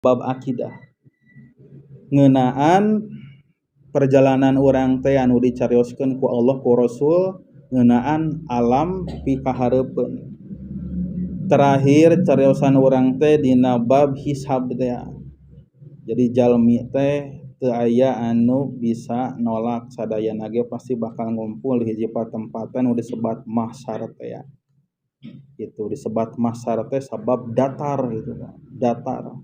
Bab akidah ngeunaan perjalanan urang teh anu dicarioskeun ku Allah ku Rasul ngeunaan alam pikahareupeun. Terakhir cariosan urang teh dina bab hisab teh. Jadi jalmi teh teu aya anu bisa nolak sadayana ge pasti bakal ngumpul di hiji patempatan nu disebat mahsyar teh. Itu disebat mahsyar teh sabab datar gitu, datar.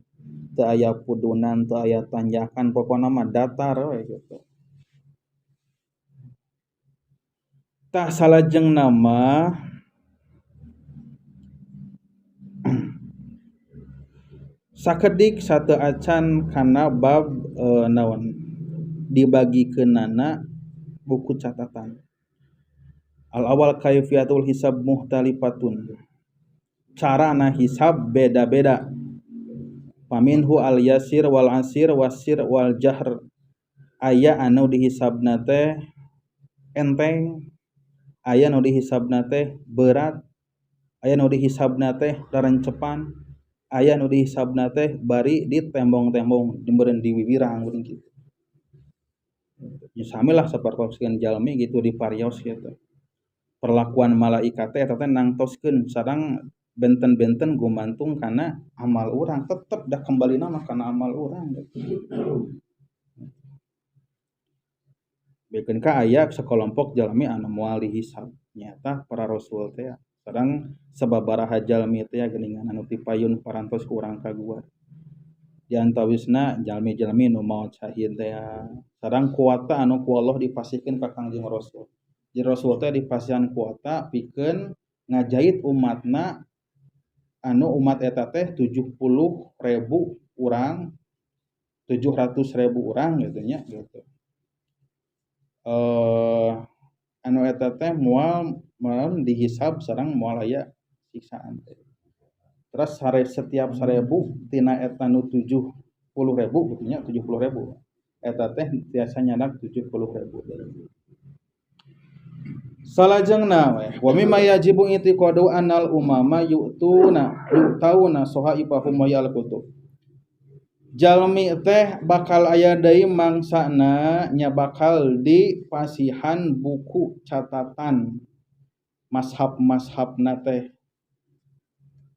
Teu aya pudunan, teu aya tanjakan, pokona mah datar we gitu. Tah salajengna mah sakedik sateu acan kana bab naon dibagikeunana buku catatan. Al awal kaifiatul hisab muhtalifatun. Carana hisab beda-beda. Paminhu al yasir wal asir wasir wal jahr. Aya anu dihisabna teh enteng, aya anu dihisabna teh berat, aya anu dihisabna teh rarencepan, aya anu dihisabna teh bari ditembong-tembong, meureun diwiwirang meureun kitu. Ya samilah sapertoskeun jalmi gitu diparios gitu. Perlakuan malaikat teh eta teh nangtoskeun sareng benten-benten gumantung kana amal urang, tetep dah kembalina mah kana amal urang gitu. Bekeun ka aya sakelompok jalmi anu moal dihisab nyata para rasul teh sareng sababaraha jalmi teh geuningan anu tipayun parantos ku urang kaguar. Di antawisna jalmi-jalmi nu maot syahid teh sareng kuota anu ku Allah dipasihkeun ka Kangjeng Rasul. Jadi Rasul teh dipasihan kuota pikeun ngajait umatna anu umat eta teh 70.000 urang, 700.000 urang gitu nya gitu. Anu eta teh moal dihisab sareng moal aya siksaan teh. Terus setiap 1.000 tina eta nu 70.000 gitu nya, 70.000. Eta teh tiasa nyanak 70.000 deui. Salajengna we wa mimma yajibu i'tiqadu annal umama yu'tuna yu'tauna sahaifahum wa yalqutu. Jalmi teh bakal aya deui mangsana nya bakal dipasihan buku catatan mashab-mashab-na teh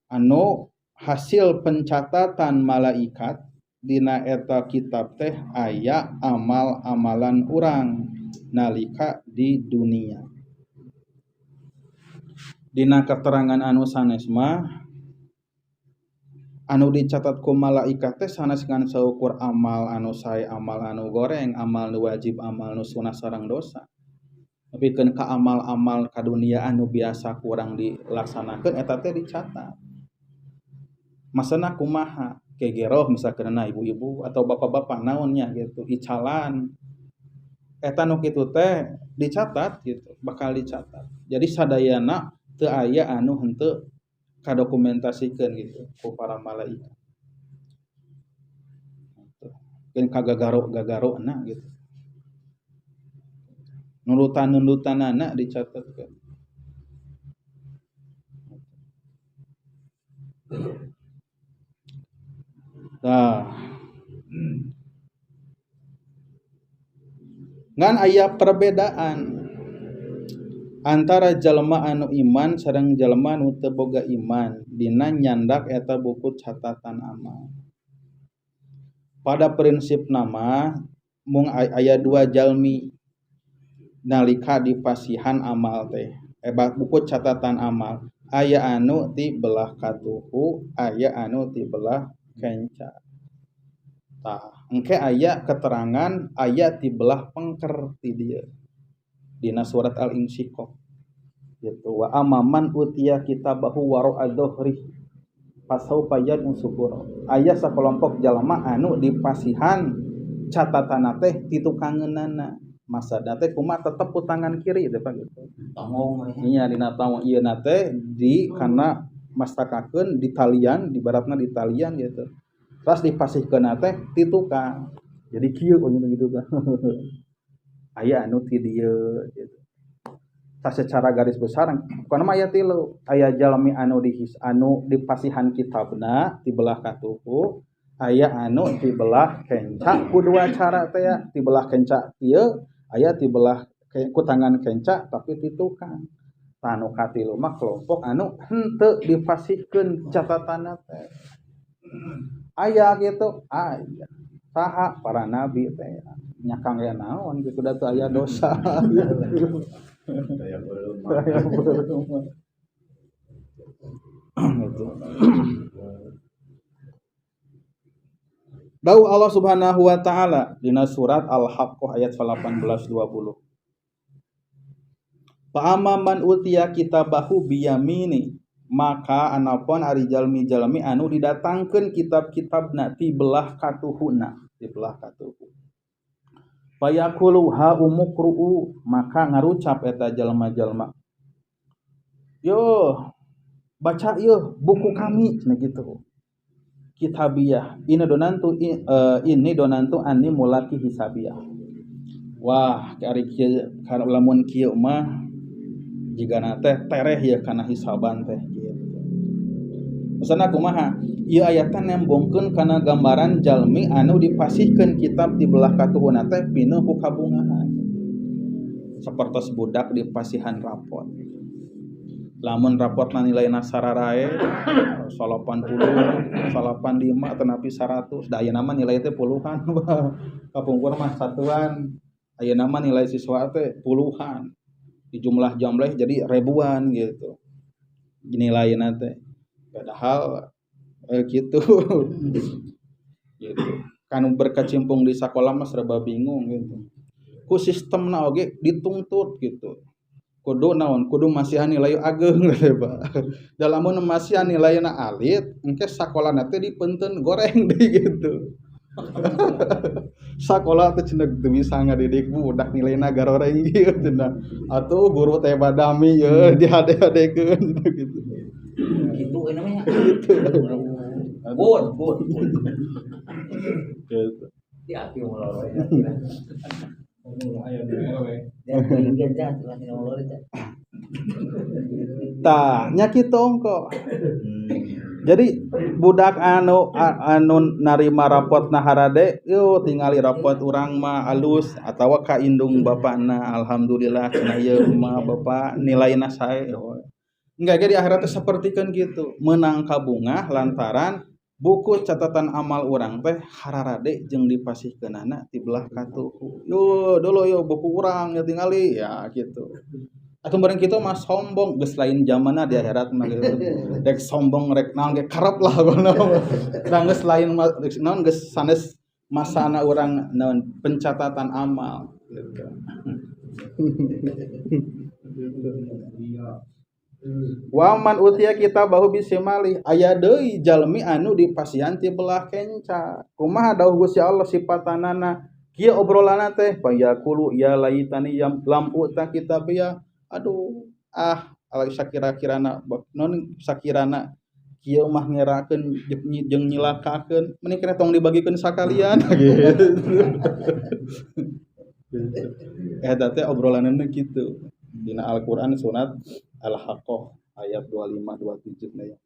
anu hasil pencatatan malaikat dina eta kitab teh aya amal-amalan urang nalika di dunia. Dina keterangan anu sanes mah anu dicatat ku malaikat teh sanes ngan saukur amal anu sae, amal anu goreng, amal nu wajib, amal nu sunah sareng dosa. Tapi keun ka amal-amal kaduniaan nu biasa kurang dilaksanakeun eta teh dicatat. Masana kumaha? Kegeroh misalkan ibu-ibu atau bapak-bapak naonnya gitu, icalan. Eta nu kitu teh dicatat gitu, bakal dicatat. Jadi sadayana teu aya anu henteu kadokumentasikeun gitu ku para malaikat. Keun kagagaro-gagarona gitu. Nundutan-nundutanana dicatatkeun. Tah. Ngan aya perbedaan antara jalma anu iman sareng jalma anu teu boga iman dina nyandak eta buku catatan amal. Pada prinsip nama mung aya dua jalmi nalika dipasihan amal teh buku catatan amal aya anu ti belah katuhu aya anu ti belah kenca. Tah engke aya keterangan aya ti belah pengker ti dieu dina surat Al-Insyiqaq gitu wa amaman utiya kitabahu wara'a dhuhri fasaufa yad'u subura. Aya sakelompok jalma anu dipasihan catatana teh ti tukangeunana masada teh kumaha tetep ku tangan kiri teh Pak gitu. Tanggung nya dina tanggung ieu na teh di kana mastakakeun di talian di baratna di talian gitu. Terus dipasihkeun teh ti tukang. Jadi kieu gitu tah. Aya anu ti dieu gitu. Tah secara garis besar pokona mah aya tilu, aya jalmi anu dihis anu dipasihan kitabna ti belah katuhu, Aya anu tibelah kenca ku dua cara teh ya, tibelah kenca ieu aya tibelah ku tangan kenca tapi ti tukang. Tah nu katilu mah kelompok anu henteu dipasihkeun catatanna teh. Aya gitu, aya. Saha para nabi teh nya kang aya naon gitu da teu aya dosa. Aya belum. Aya belum. Gitu. Dawuh Allah Subhanahu wa taala dina surat Al-Haqqah ayat 18-20. Fa amma man utiya kitabahu biyamini, maka anapun ari jalmi-jalmi anu didatangkeun kitab-kitabna ti belah katuhuna, ti belah katuhu. Fayaqulu ha umukru'u, maka ngarucap eta jalma-jalma. Yo, baca yeuh buku kami cenah gitu. Kitabiyah ini donantu ini donantu anni mulaki hisabiyah. Wah, ari kieu kana lamun kieu mah jigana teh tereh ya kana hisaban teh gitu. Maksudna kumaha? Ieu ayat teh nembongkeun kana gambaran jalmi anu dipasihkeun kitab di belah katuhuna teh pinuh ku kabungahan. Sapertos budak dipasihan rapot. Lamun rapotna nilaina sararae 80, 85 tenapi 100, da ayeuna mah nilai teh puluhan. Kapungkur mah satuan, ayeuna mah nilai siswa teh puluhan. Di jumlah jamleh jadi ribuan gitu. Nilaina teh. Padahal gitu. Gitu. Kan berkecimpung di sakola mah serba bingung gitu. Ku sistemna oge dituntut gitu. Kudu naon, kudu masihan nilai ageng teh Pak. Da lamun masihan nilaina alit, engke sakolana teh dipeunteun goreng deui gitu. Sakola teh cenah teu bisa ngadidik budak nilaina garoreng ieu cenah. Atuh guru teh badami ye dihade-hadekeun gitu. Gitu we namanya. Gitu. Good, good. Gitu. Di ati molor we. Aya di RW. Tah, nya kitu ongko. Jadi budak anu narima rapotna harade, yo tingali rapot urang mah alus atawa ka indung bapakna alhamdulillah cenah ieu mah bapak nilaina sae. Enggak ge di akhirat teh sapertikeun kitu, meunang kabungah lantaran buku catatan amal urang teh hararade jeung dipasihkeunana ti belah katuhu. Yo dulu yo buku urang ya tingali ya gitu. Atuh bareng kitu mah sombong geus lain zamanna di akhirat mah gitu. Rek sombong rek naon ge karep lah pokona mah. Da geus lain naon geus sanes masana urang naon pencatatan amal gitu. Waman utia kitabahu bisimali aya deui jalmi anu dipasihan ti belah kenca. Kumaha dawuh Gusti Allah sipatanana? Kieu obrolanna teh fayaqulu ya laitani lam uta kitabiya. Aduh, ah sakira-kirana non sakirana kieu mah ngerakeun jeung nyilakakeun mending keneh tong dibagikeun sakalian gitu. Eta teh obrolanna kitu. Dina Al-Qur'an surat Al-Haqqah ayat 25 27 na ya.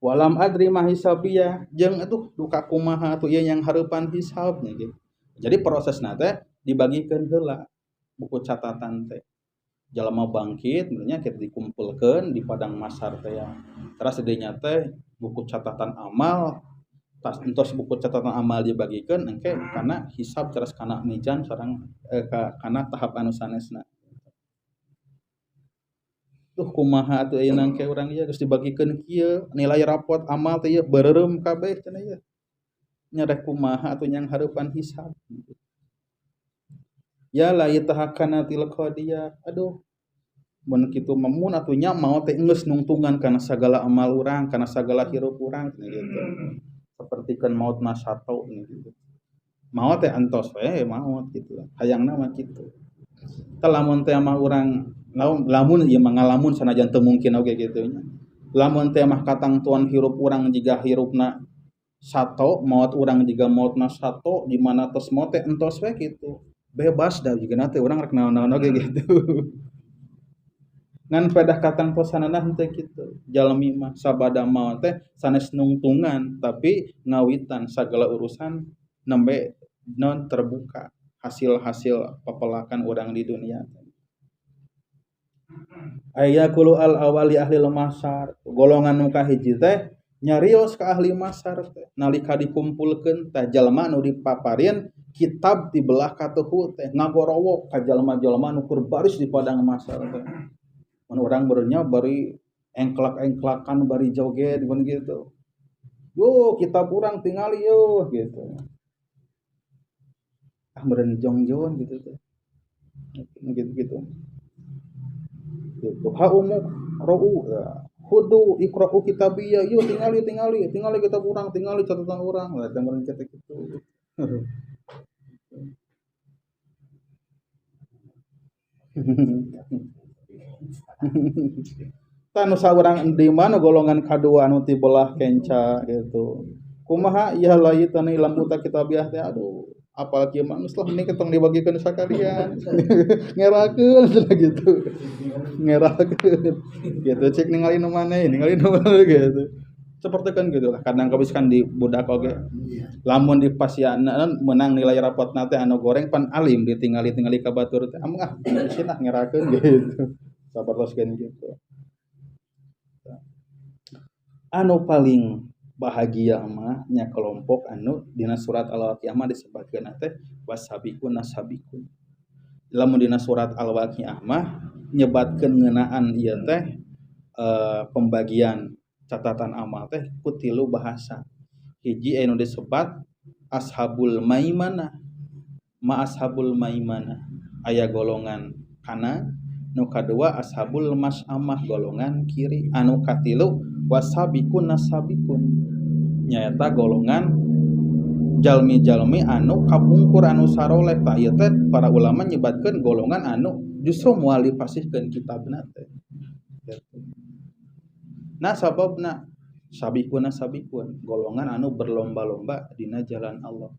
Walam adri ma hisabiyah jeung atuh duka kumaha atuh ieu yang hareupan hisabnya gitu. Jadi prosesna teh dibagikeun heula buku catatan teh. Jalma bangkit nya kita dikumpulkeun di padang masar teh ya. Terus dinya teh buku catatan amal tas entos buku catatan amal dibagikeun engke kana hisab terus kana mizan sareng kana tahap anu sanesna. Tuh kumaha atuh ayeuna engke urang ieu geus dibagikeun kieu nilai rapot amal teh ieu bareureum kabeh cenah ieu. Nya rek kumaha atuh nyang hareupan hisab. Ya la yatahakana til qadiyah. Aduh. Mun kitu mah mun atuh nya maot teh geus nungtungan kana sagala amal urang, kana sagala hirup urang gitu. Sapertikeun maot mah sato gitu. Maot teh entos we maot gitu. Hayangna mah kitu. Tah lamun teh mah urang lamun ieu mah ngalamun sanajan teu mungkin oge kitu nya. Lamun teh mah katangtuan hirup urang jiga hirupna sato, maot urang jiga maotna sato, di mana tos maot teh entos we kitu. Bebas dah jiga teh urang rek naon-naon oge gitu. Ngan pedah katangtosanana henteu kitu. Jalmi mah sabada maot teh sanes nungtungan tapi ngawitan sagala urusan nembe non terbuka hasil-hasil pepelakan urang di dunia. Ayakulu al awali ahli mahsyar. Golongan nu kahiji teh nyarios ka ahli mahsyar teh nalika dikumpulkeun teh jalma nu dipaparin kitab di belah katuhu teh ngagorowok ka jalma-jalma nu keur baris di padang mahsyar teh. Mun urang barunya bari engklak-engklakan bari joget mun gitu. Yo kitab urang tingali yo gitu. Ah meureun jongjon gitu teh. Gitu-gitu. Gitu. Ha umuk ra'u hudu iqra'u kitabiyya yo tingali tingali tingali kitab urang tingali catatan urang lah meureun kitu kitu. Tanu saurang di mana golongan kadua anu ti belah kenca gitu. Kumaha ya laitani lam uta kitabiah teh aduh apal kieu mah geus lah mending ketong dibagikeun sakalian. Ngerakeun cenah gitu. Ngerakeun. Gitu cek ningali nu maneh, ningali nu maneh gitu. Seperti kan gitu lah. Kadang kabis kan di budak oge. Lamun di pasiana menang nilai rapotna teh anu goreng pan alim ditingali-tingali ka batur teh. Amung ah geus lah ngerakeun gitu. Sapertoskeun gitu. Anu paling bahagia mah nya kelompok anu dina surat Al-Waqiah mah disebutkeun teh wasabiqun nasabikun. Lamun dina surat Al-Waqiah mah nyebatkeun ngeunaan ieu teh pembagian catatan amal teh ku tilu bahasa. Hiji anu disebat ashabul maimanah. Ma ashabul maimanah aya golongan kanan, nu kadua ashabul mas'amah golongan kiri, anu katilu wasabiqun nasabikun nyaeta golongan jalmi-jalmi anu kapungkur anu saroleh. Tah ieu teh para ulama nyebatkeun golongan anu justru moal dipasihkeun kitabna teh. Nah sababna sabiqun nasabikun golongan anu berlomba-lomba dina jalan Allah.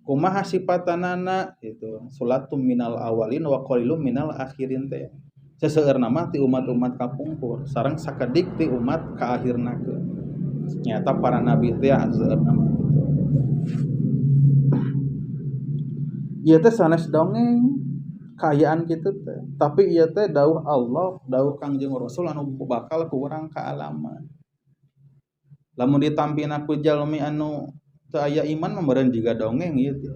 Kumaha sipatanana gitu, sulatum minal awalin wa qalilum minal akhirin teh. Seseueurna mah ti umat-umat kapungkur sareng sakedik ti umat ka akhirna ke. Nyata para nabi teh seseueurna mah gitu. Ieu teh sanes dongeng kaayaan kitu teh, tapi ieu teh dawuh Allah, dawuh Kangjeng Rasul anu bakal ku urang kaalaman. Lamun ditampina ku jalmi anu teu aya iman mah meureun jiga dongeng ieu teh.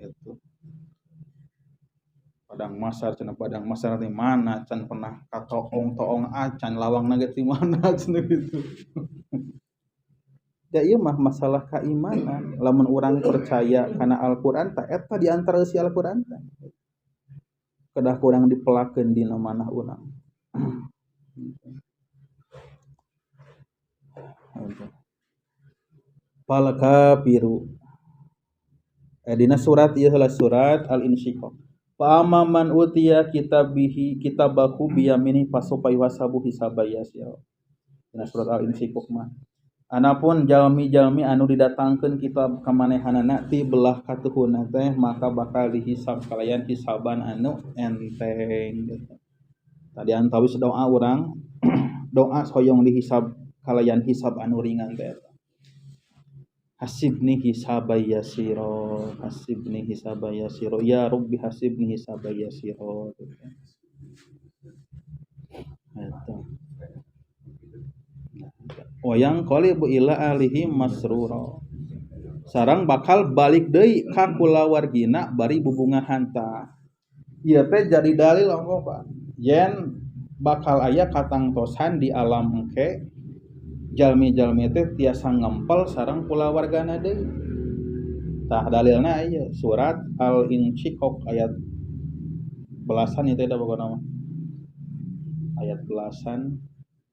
Gitu. Padang masar cenah padang masar di mana can pernah katoong-toong acan lawangna ge ti mana cenah gitu. Da ieu mah masalah keimanan. Lamun urang percaya kana Al-Qur'an tah eta di antara eusi Al-Qur'an teh. Kedah kurang dipelakeun dina manah urang. Fal kafiru. Dina surat ieu heula surat Al-Insyiqaq. Fa amma man utiya kitabihi kitabahu biyamini fasawfa yuhasabu hisaban yasira. Dina surat Al-Insyiqaq mah. Anapun jalmi-jalmi anu didatangkeun kitab kamanehanana ti belah katuhuna teh maka bakal dihisab kalayan hisaban anu enteng gitu. Tadi antawis doa urang doa hoyong dihisab kalayan hisab anu ringan teh. Hasibni hisaban yasira, hasibni hisaban yasira, ya Rabbi hasibni hisaban yasira. Eta. Wayang qalibu ila alihi masrura. Sarang bakal balik deui ka kulawargina bari bubungahan tah. Ieu teh jadi dalil ongkoh Pak. Yen bakal aya katangtosan di alam engke jalmi-jalmi teh tiasa ngempel sareng kulawargana deui. Tah dalilna ieu surat Al-Insyiqaq ayat belasan itu da pokona mah. Ayat belasan.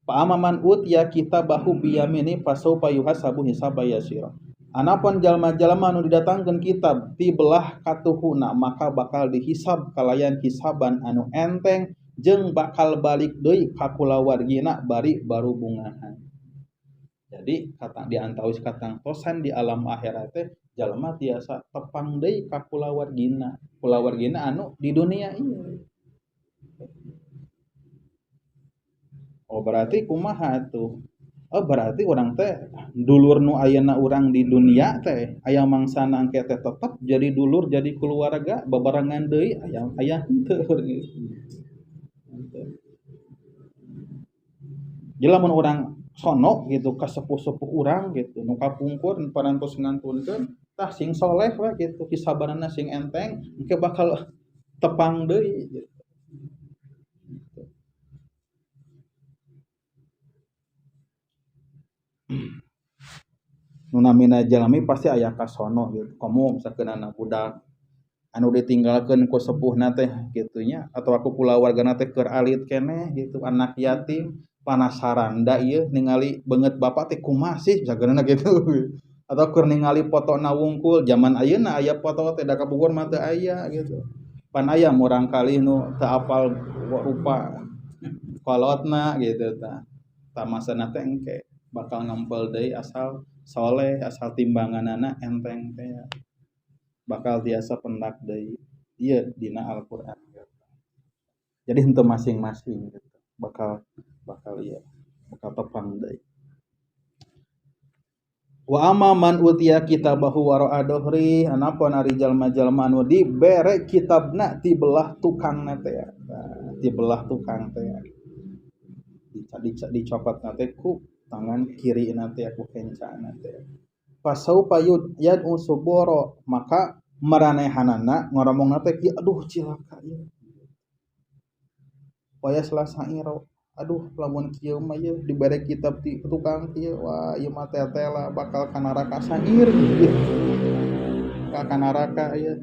Fa amman utiya kitabahu biyamini fasawfa yuhasabu hisaban yasira. Anapun jalma-jalma anu didatangkeun kitab ti belah katuhuna maka bakal dihisab kalayan hisaban anu enteng jeung bakal balik deui ka kulawargina bari barubungahan. Jadi kata diantawis katangtosan di alam akhirat teh jalma tiasa tepang deui ka kulawargina. Kulawargina anu di dunia ieu. Oh berarti kumaha atuh? Oh berarti urang teh dulur nu ayeuna urang di dunia teh aya mangsana engke teh tetep jadi dulur, jadi keluarga, babarengan deui aya aya henteu gitu. Jadi lamun urang sono gitu ka sepuh-sepuh urang gitu nu kapungkur parantos ngantunkeun tah sing soleh we gitu hisabanana sing enteng engke bakal tepang deui gitu. Nu namina jalmi pasti aya kasono gitu. Komo misalkeun anak budak anu ditinggalkeun ku sepuhna teh kitu nya atawa ku kulawargana teh keur alit keneh gitu anak yatim panasaran da ieu ningali beungeut bapak teh kumaha sih misalkeunna gitu. Atau keur ningali fotona wungkul zaman ayeuna aya foto teh da kapungkur mah teu aya gitu. Pan aya murang kali nu teu apal rupa kolotna gitu tah. Tamasana teh engke bakal ngempel deui asal soleh asal timbanganana enteng teh bakal tiasa pendak deui ieu dina Al-Qur'an gitu. Jadi henteu masing-masing gitu bakal bakal ieu bakal tepang deui. Wa amma man utiya kitabahu wara'a dhahri anapun ari jalma-jalma anu dibere kitabna ti belah tukangna teh ya. Ti belah tukang teh ya. Dicopotna teh ku tangan kiri nanti aku kencana teh. Pasaupa yad'u suboro maka maranehanana ngoromongna teh kieu aduh cilaka ieu. Waya selasairo aduh lamun kieu mah ieu dibere kitab ti tukang kieu wah ieu mah teh lah bakal ka neraka sair ieu. Ka neraka ieu.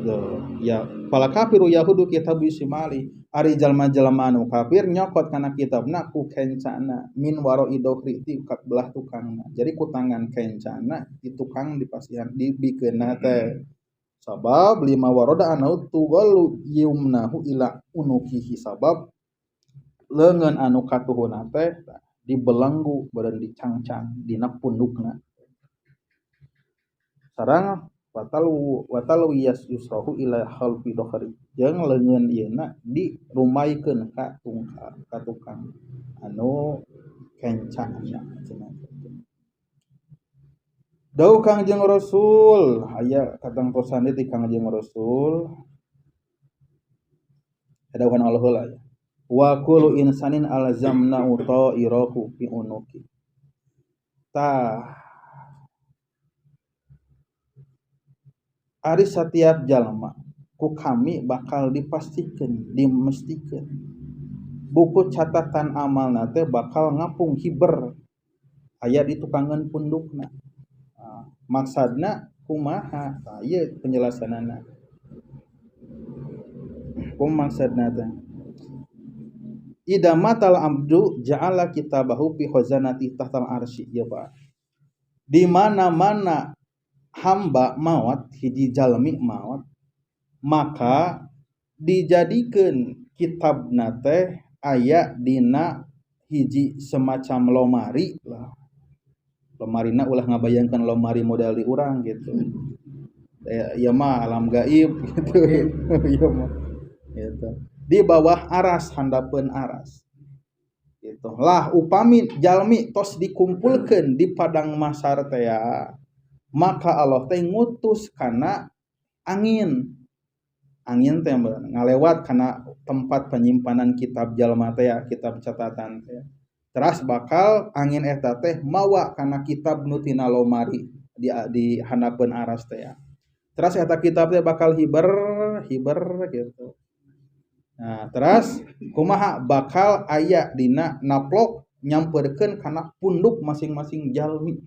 Tuh, ya fala kafiru yahudu kitabu simali ari jalma-jalma anu kafir nyokot kana kitabna ku kencana min waro idohri ti belah tukangna. Jadi ku tangan kencana di tukang dipasihan dibikeunna teh. Sabab lima waroda anau tugalu yumnahu ila unukihi sabab leungeun anu katuhuna teh dibelenggu beureun dicangcang dina pundukna. Sareng watalu yas yusrahu ila khalfi dohri jeung leungeun ieuna dirumaikeun ka tungka ka tukang anu kencana cenah. Dawuh Kangjeng Rasul aya katangtosan deui ti Kangjeng Rasul dawuhan Allah heula ya wa kullu insanin alzamna ta'irahu fi unuki tah ari setiap jalma ku kami bakal dipastikan dimestikeun buku catatan amalna teh bakal ngapung hiber aya di tukangan pundukna. Maksudna kumaha tah ieu penjelasanana kumaha maksudna teh idza matal abdu ja'ala kitabahu fi khazanati tahtal arsy ya Pak di mana-mana hamba maot hiji jalmi maot maka dijadikeun kitabna teh aya dina hiji semacam lomari lah. Lomarina ulah ngabayangkeun lomari modal di urang gitu. Ya mah alam gaib gitu. Ya mah gitu. Di bawah aras handapeun aras. Gitu. Lah upami jalmi tos dikumpulkeun di padang mahsyar teh ya, maka Allah teh ngutus kana angin. Angin teh ngalewat kana tempat penyimpanan kitab jalma teh ya, kitab catatan teh. Teras bakal angin eta teh mawa kana kitab nu tina lomari di handapeun aras teh ya. Teras eta kitab teh bakal hiber hiber gitu. Nah, teras kumaha bakal aya dina naplok nyamperkeun kana punduk masing-masing jalmi.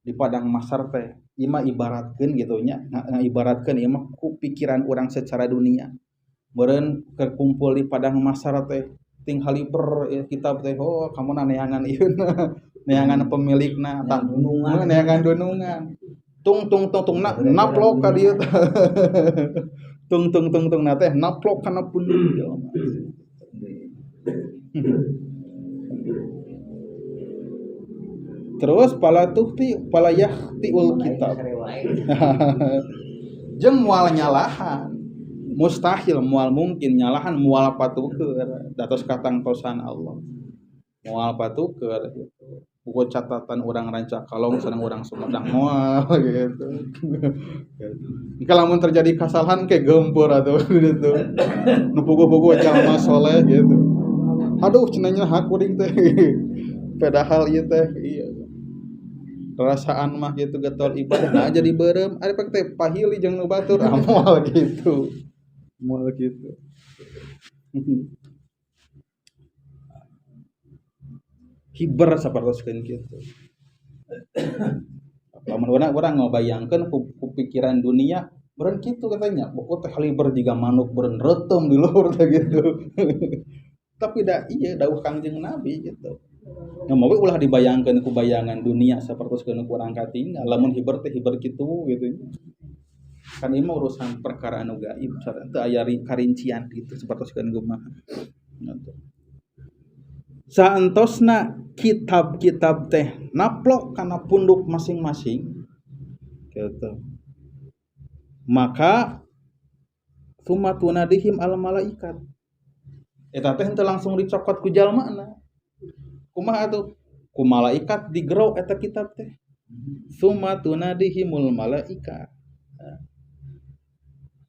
Di padang mahsyar teh ieu mah ibaratkeun gitu nya, ngaibaratkeun ieu mah ku pikiran urang secara dunia. Meureun kekumpul di padang mahsyar teh ting haliber ya, kitab teh oh kamu neangan ieu neangan pemilikna tah dunungan neangan dunungan tung tung tung tung naplok ka dieu tung tung tung tung na teh naplok kana punduk jelema. Terus pala tuhti pala yahtiul kitab. Jeung moal nyalahan. Mustahil moal mungkin nyalahan moal patuker datos katangtosan Allah. Moal patuker gitu. Buku catatan orang Rancakalong sareng orang Sumedang moal gitu. Engke lamun terjadi kesalahan ke gempur atuh gitu. Nu puguh-puguh jalma soleh gitu. Aduh cenah nya hak kuring teh. Padahal ieu teh iya. Perasaan mah gitu getol ibadah nah jadi beureum ari pek teh pahili jeung nu batur ah moal gitu. Moal gitu. Hiber sapertoskeun kitu. Lamun urang ngabayangkeun ku pikiran dunia beureun kitu katanya, buku teh hiber jiga manuk beureun reuteum di luhur teh gitu. Tapi da ieu dawuh Kangjeng Nabi gitu. Nah, mau ulah dibayangkeun ku bayangan dunia sapertoskeun ku urang katinggal, lamun hiber teh hiber kitu gitu. Kan ieu mah urusan perkara anu gaib, teu aya karincian gitu sapertoskeun kumaha. Gitu. Saentosna kitab-kitab teh naplok kana punduk masing-masing gitu. Maka summa tunadihim al malaikat. Eta teh henteu langsung dicokot ku jalmana. Kumaha atuh? Ku malaikat digero eta kitab teh. Summa tunadihimul malaikat.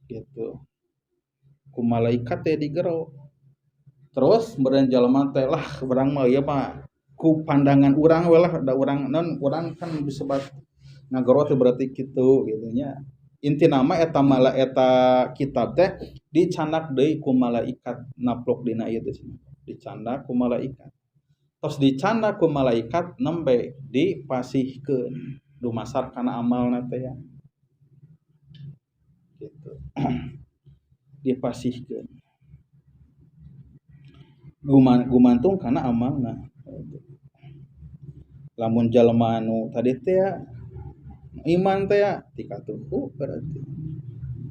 Gitu. Ku malaikat teh digero. Terus meureun jalma teh lah urang mah ieu mah ku pandangan urang we lah da urang non urang kan disebat ngagero teh berarti kitu gitu nya. Intina mah eta mala eta kitab teh dicandak deui ku malaikat naplok dina ieu teh dicandak ku malaikat. Tos dicandak ku malaikat nembe dipasihkeun dumasar kana amalna teh ya. Gitu. Dipasihkeun. Gumantung kana amalna. Lamun jalma anu tadi teh iman teh tikatuhu berarti.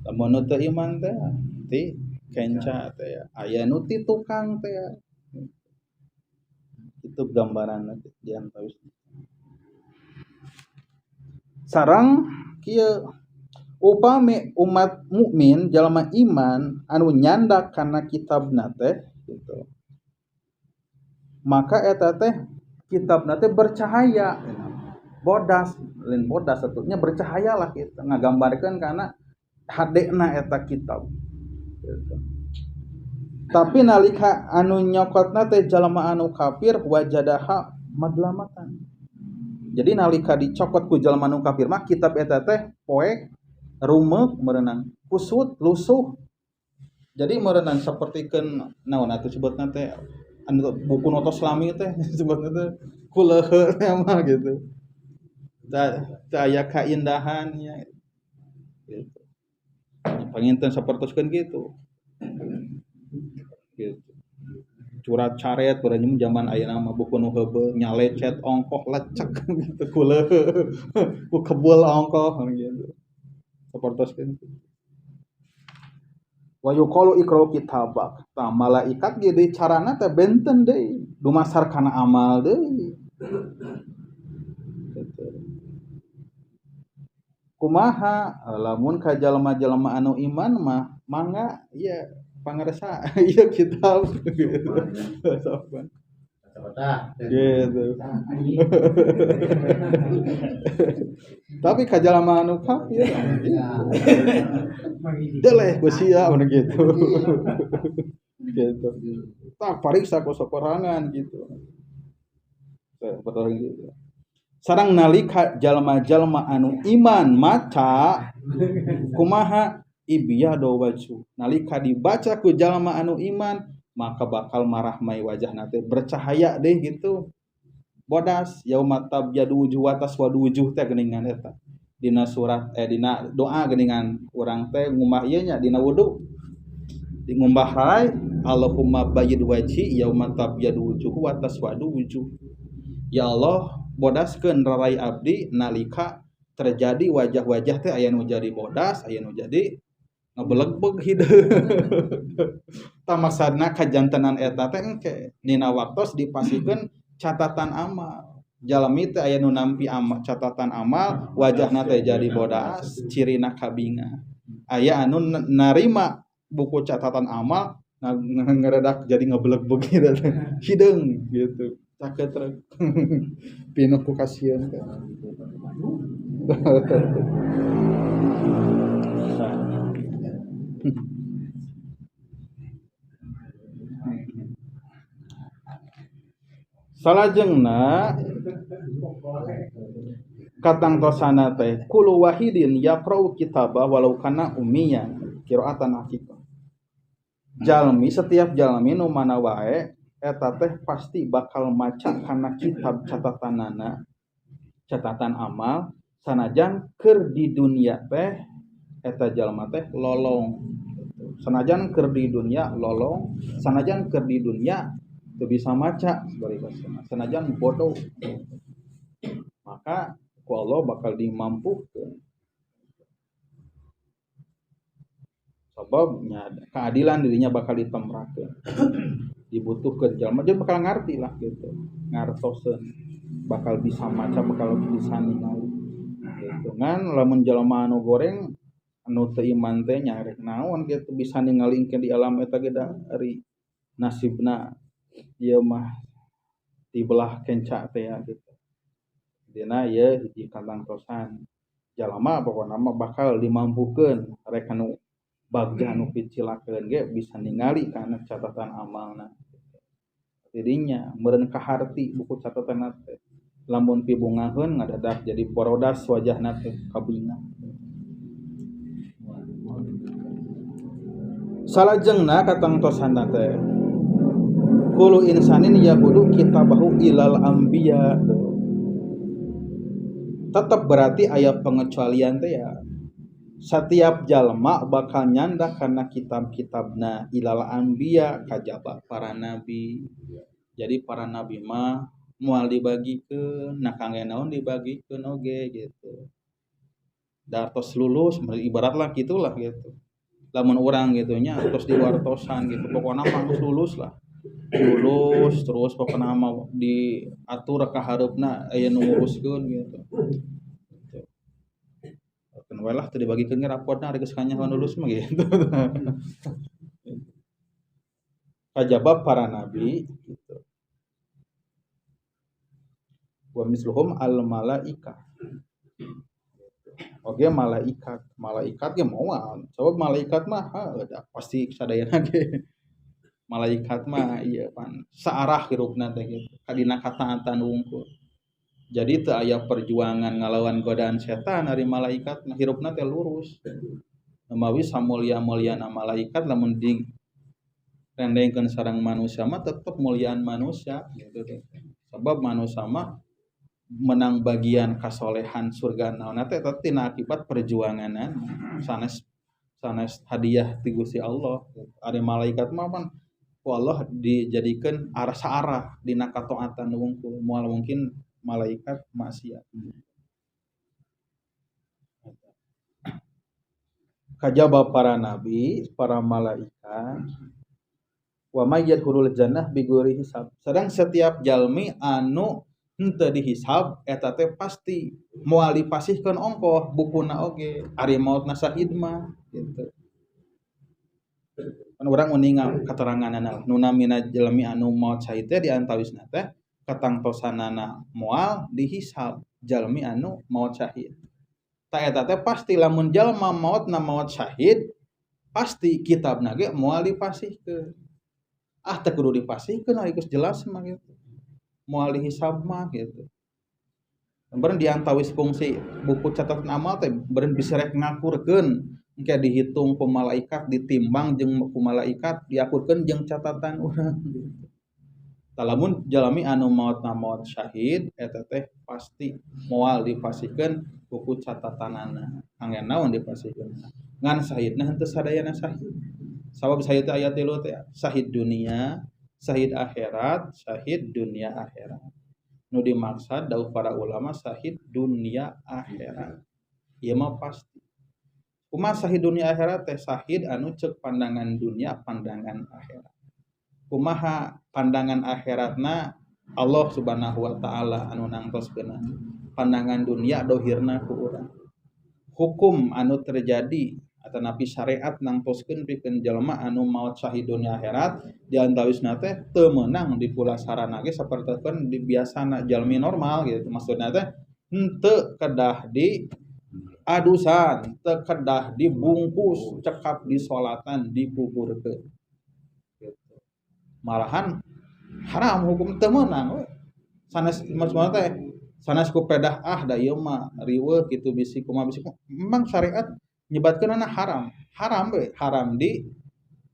Lamun nu teu iman teh ti kenca teh aya nu ti tukang teh. Itu gambaran di antawis. Sareng kieu upami umat mukmin jalma iman anu nyandak kana kitabna teh gitu. Maka eta teh kitabna teh bercahaya, bodas, lain bodas satunya bercahaya lah gitu, ngagambarkeun kana hadena eta kitab. Gitu. Tapi nalika anu nyokotna teh jalma anu kafir wajadaha madlamatan. Jadi nalika dicokot ku jalma anu kafir mah kitab eta teh poek, rumeuk merenang, kusut, lusuh. Jadi merenang sapertikeun naon atuh sebutna teh anu buku notos lami teh sebutna teh kuleuheut mah gitu. Teu aya kaindahannya gitu. Panginten sapertoskeun kitu. Gitu. Curat caret bareng zaman ayeuna mah buku nu heubeul nyalecet ongkoh lecek gitu kuleuheut ku kebul ongkoh gitu. Sapertoskeun kitu. Wa yuqalu iqra kitabak. Tah malaikat ge deui carana teh benten deui, dumasar kana amal deui. Gitu. Kumaha lamun ka jalma-jalma anu iman mah mangga ieu pangarsa ieu kitab gitu. Sopan. Gitu. Tapi ka jalma anu kafir deleh ku sia mun gitu. Gitu. Tak pariksa ku soporangan gitu. Betul gitu. Sareng nalika jalma-jalma anu iman maca kumaha ibyado wajhu. Nalika dibaca ku jalma anu iman maka bakal marahmai wajahna teh bercahaya deh gitu. Bodas yauma tabyadu wujuh wa taswadu wujuh teh geuningan eta. Dina surat dina doa geuningan urang teh ngumbah ieu nya dina wudu. Di ngumbah rai Allahumma bayyid wajhi yauma tabyadu wujuh wa taswadu wujuh. Ya Allah bodaskeun rarai abdi nalika terjadi wajah-wajah teh aya nu jadi bodas, aya nu jadi ngebelegbeg hideung. Tah maksudna kajantenan eta teh engke dina waktos dipasikeun catatan amal. Jalmi teh aya nu nampi amal, catatan amal, wajahna teh jadi bodas, cirina kabinga. Aya anu narima buku catatan amal ngeredak jadi ngebeleg-beleg gitu hideung gitu caket truk pinuh ku kasieun teh. Salajengna katangtosana teh kullu wahidin yaqra'u kitaba walau kana ummiyan qira'atan haqiqah. Jalmi setiap jalmi nu mana wae eta teh pasti bakal maca kana kitab catatanana, catatan amal sanajan keur di dunia teh eta jalma teh lolong. Sanajan keur di dunia lolong, sanajan keur di dunia teu bisa maca sebaribasana, sanajan bodoh. Maka ku Allah bakal dimampukeun. Sebabnya keadilan dirinya bakal ditemrakeun. Dibutuhkeun jalma dia bakal ngarti lah gitu. Ngartoseun bakal bisa maca, bakal bisa ningali. Gitu ngan lamun jalma anu goreng anu teu iman teh nya rek naon gitu bisa ningali engke di alam eta ge da ari nasibna ieu mah dibelah kenca teh ya gitu. Dina ieu hiji katangtosan jalma pokona mah bakal dimampukeun rek anu bagja anu picilakeun ge bisa ningali kana catatan amalna. Jadinya meureun kaharti buku catatan teh lamun pibungaheun ngadadak jadi borodas wajahna teh kabinga. Salajengna katangtosanna teh kullu insanin yabudu kitabahu ilal anbiya. Tetap berarti aya pengecualian teh ya. Setiap jalma bakal nyandak karena kitab-kitabna ilal anbiya kajaba para nabi. Jadi para nabi mah moal dibagikeun, nah kangge naon dibagikeun oge gitu. Da tos lulus ibaratlah gitulah gitu. Lamun urang gitu nya tos diwartosan gitu, pokona mah geus lulus lah. Lulus terus pokona mah diatur ka hareupna aya nu nguruskeun gitu. Kan we lah teu dibagikeun ge rapotna ari geus kanyahoan lulus mah gitu. Kajaba para nabi gitu. Wa misluhum al malaika. Oke malaikat, malaikat ge moal. Sabab malaikat mah heuh pasti sadayana ge. Malaikat mah ieu pan saarah hirupna teh gitu. Kadina kataatan wungkul. Jadi teu aya perjuangan ngalawan godaan setan ari malaikat mah hirupna teh lurus. Mawi samulia-muliana malaikat lamun direndengkeun sareng manusia mah tetep muliaan manusia gitu teh. Sebab manusia mah menang bagian kasolehan surga naonna teh eta tina akibat perjuanganan sanes sanes hadiah ti Gusti Allah. Ari malaikat mah pan ku Allah dijadikeun arah saarah dina kataatan wungkul moal mungkin malaikat maksiat. Kajaba para nabi, para malaikat wa may yadkhulul jannah bighairi hisab. Sedang setiap jalmi anu henteu dihisab eta teh pasti moal dipasihkeun ongkoh bukuna oge ari maotna sahid mah gitu. Kan urang uninga kateranganana nu namina jalmi anu maot sahid teh di antawisna teh katangtosanana moal dihisab jalmi anu maot syahid. Ta eta teh pasti lamun jalma maotna maot syahid pasti kitabna ge moal dipasihkeun. Ah teu kudu dipasihkeun ari geus jelas mah gitu. Moal dihisab mah gitu. Beureun diantawis fungsi buku catatan amal teh beureun bisa rek ngakurkeun engke dihitung ku malaikat ditimbang jeung ku malaikat diakurkeun jeung catatan urang gitu. Lamun jalmi anu maotna maot syahid eta teh pasti moal dipasihkeun buku catatanana. Kangge naon dipasihkeun? Ngan syahidna henteu sadayana syahid. Sabab syahid teh aya tilu teh, syahid dunia, syahid akhirat, syahid dunia akhirat. Nu dimaksud dawuh para ulama syahid dunia akhirat. Ieu mah pasti. Kumaha syahid dunia akhirat teh syahid anu ceuk pandangan dunia, pandangan akhirat. Kumaha pandangan akhiratna Allah Subhanahu wa taala anu nangtoskeunna. Pandangan dunia dohirna ku urang. Hukum anu terjadi Atanapi syariat nangtoskeun pikeun jelema anu maot syahid dunya akhirat di antawisna teh teu meunang dipulasarana ge sapertoskeun di biasana jalmi normal gitu. Maksudna teh henteu kedah di adusan, teu kedah dibungkus, cekap disolatan, dikuburkeun. Gitu. Malahan haram hukum teu meunang we. Sanes maksudna teh sanes ku pedah ah da ieu mah riweuh kitu bisi kumaha bisi kumaha. Memang syariat nyebatkeun anak haram, haram we, haram di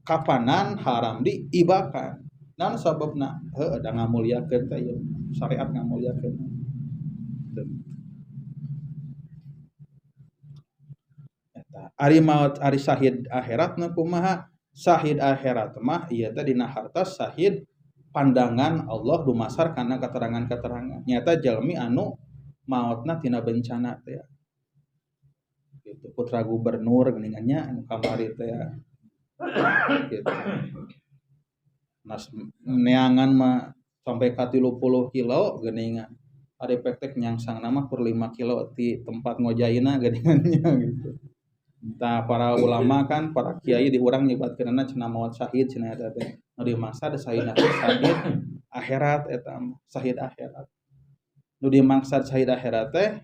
kapanan, haram di ibakan. Naon sababna? Heuh da ngamuliakeun teh ieu syariat ngamuliakeun. Eta ari maot ari syahid akhirat nu kumaha? Syahid akhirat mah ieu teh dina hartos syahid pandangan Allah dumasar kana keterangan-keterangan. Nyata jalmi anu maotna tina bencana teh. Gitu, putra gubernur geuningannya anu kamari teh ya. Gitu. Nas neangan mah sampai ka 30 kilo geuningan. Ari pek-pek nyangsang nama kur 5 kilo ti tempat ngojaina geuningannya gitu. Tah para ulama kan, para kiai di urang nyebatkeunana cenah maot syahid cenah eta teh. Nu dimangsa da syahid syahid akhirat eta mah, syahid akhirat. Nu dimangsa syahid akhirat teh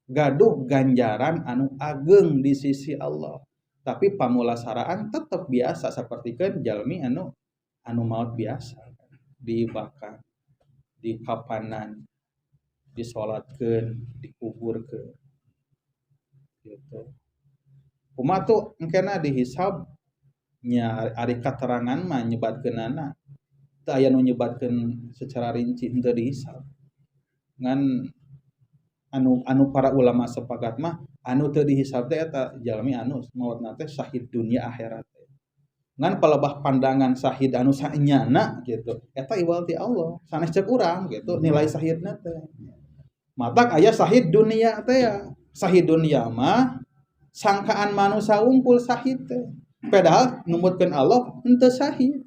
gaduh ganjaran anu ageng di sisi Allah. Tapi pamulasaraan tetep biasa sapertikeun jalmi anu maot biasa, diibakan, dikapanan, disolatkeun, dikuburkeun. Gitu. Kumaha tuh engkena dihisab nya ari katerangan mah nyebatkeunana. Teu aya nu nyebatkeun secara rinci henteu dihisab. Ngan anu para ulama sepakat mah anu teu dihisab teh eta jalmi anu maotna teh syahid dunia akhirat. Ngan palebah pandangan syahid anu saenyana gitu eta iwal ti Allah sanes ceuk urang gitu nilai syahidna teh. Matak aya syahid dunia teh ya. Syahid dunia mah sangkaan manusia unggul syahid teh. Padahal numutkeun Allah henteu syahid.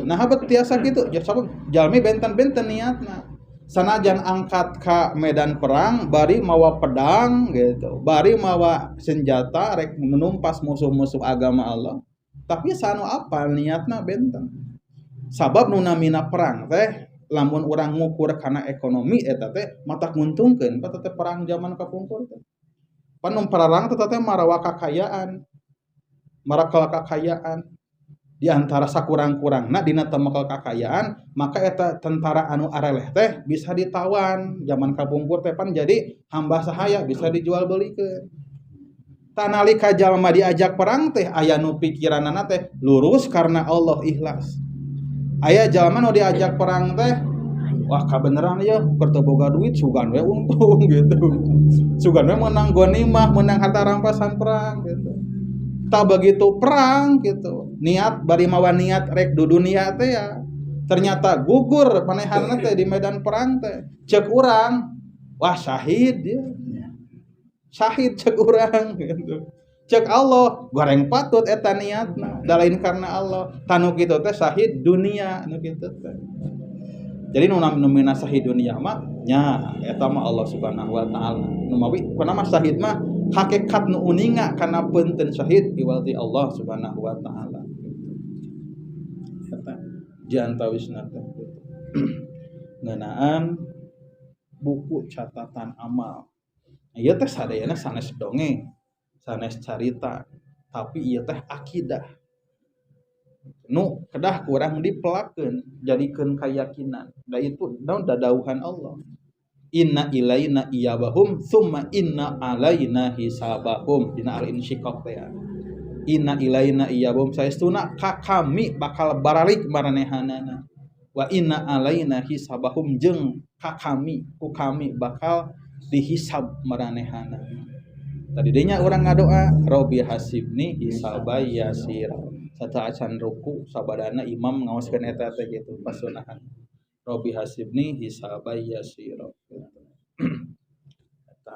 Nah habet tiasa kitu sabab jalmi benten-benten niatna. Sanajan angkat ka medan perang bari mawa pedang gitu, bari mawa senjata rek menumpas musuh-musuh agama Allah, tapi sanu apal niatna benten. Sabab nu namina perang teh lamun urang ngukur kana ekonomi eta teh matak nguntungkeun eta teh perang zaman kapungkur teh. Pan nu perang teh teh marawa kakayaan, marakal kakayaan. Di antara sakurang-kurangna dina temekal kakayaan maka eta tentara anu areleh teh bisa ditawan zaman kapungkur teh pan jadi hamba sahaya bisa dijual belikeun. Tanalika jalma diajak perang teh aya nu pikiranana teh lurus karena Allah ikhlas. Aya jalma nu diajak perang teh wah kabeneran ieu keur teu boga duit sugan we untung gitu. Sugan we menang ghanimah, menang harta rampasan perang gitu. Tak begitu perang gitu niat bari mawa niat rek du dunia teh ya ternyata gugur manehanna teh di medan perang teh ceuk urang wah syahid ya syahid ceuk urang gitu ceuk Allah goreng patut eta niatna da lain karena Allah tanu kitu teh syahid dunia nu kitu teh. Jadi nu namina syahid dunia mah nya eta mah Allah Subhanahu wa taala nu mawi kunaon mah syahid mah hakikat nu uninga kana peunteun syahid iwal ti Allah Subhanahu wa taala. Eta diantawisna teh ngeunaan buku catatan amal. Ieu teh sadayana sanes dongeng, sanes carita, tapi ieu teh akidah. Nu kedah kurang dipelakeun, jadikeun kayakinan. Da itu naon dadauhan Allah. Inna ilaina iyabahum summa inna alaina hisabahum dina al-insyiqaq teh. Inna ilaina iyabahum saestuna ka kami bakal baralik maranehanana. Wa inna alaina hisabahum jeung ka kami ku kami bakal dihisab maranehanana. Tadi dinya urang ngadoa Robbi hasibni hisaban yasira. Sateuacan ruku sabadana imam ngaoskeun eta teh gitu pasunahan. Robbi hasibni hisaban yasira. Eta.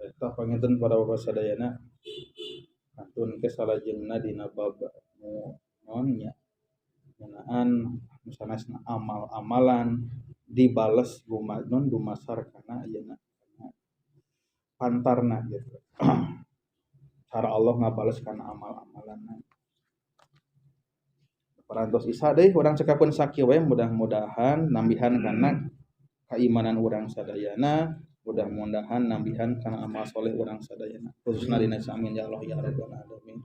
Eta panginten para bapak sadayana kantun ke salajengna dina bab nu naon nya Ngeunaan sanesna amal-amalan dibales gumadun dumasar kana ayeuna pantarna gitu. Cara Allah ngabales kana amal-amalanna. Parantos isa deui urang cekapkeun sakieu we, mudah-mudahan nambihan kana keimanan urang sadayana, mudah-mudahan nambihan kana amal soleh urang sadayana, khususna dina, amin ya Allah ya rabbal alamin.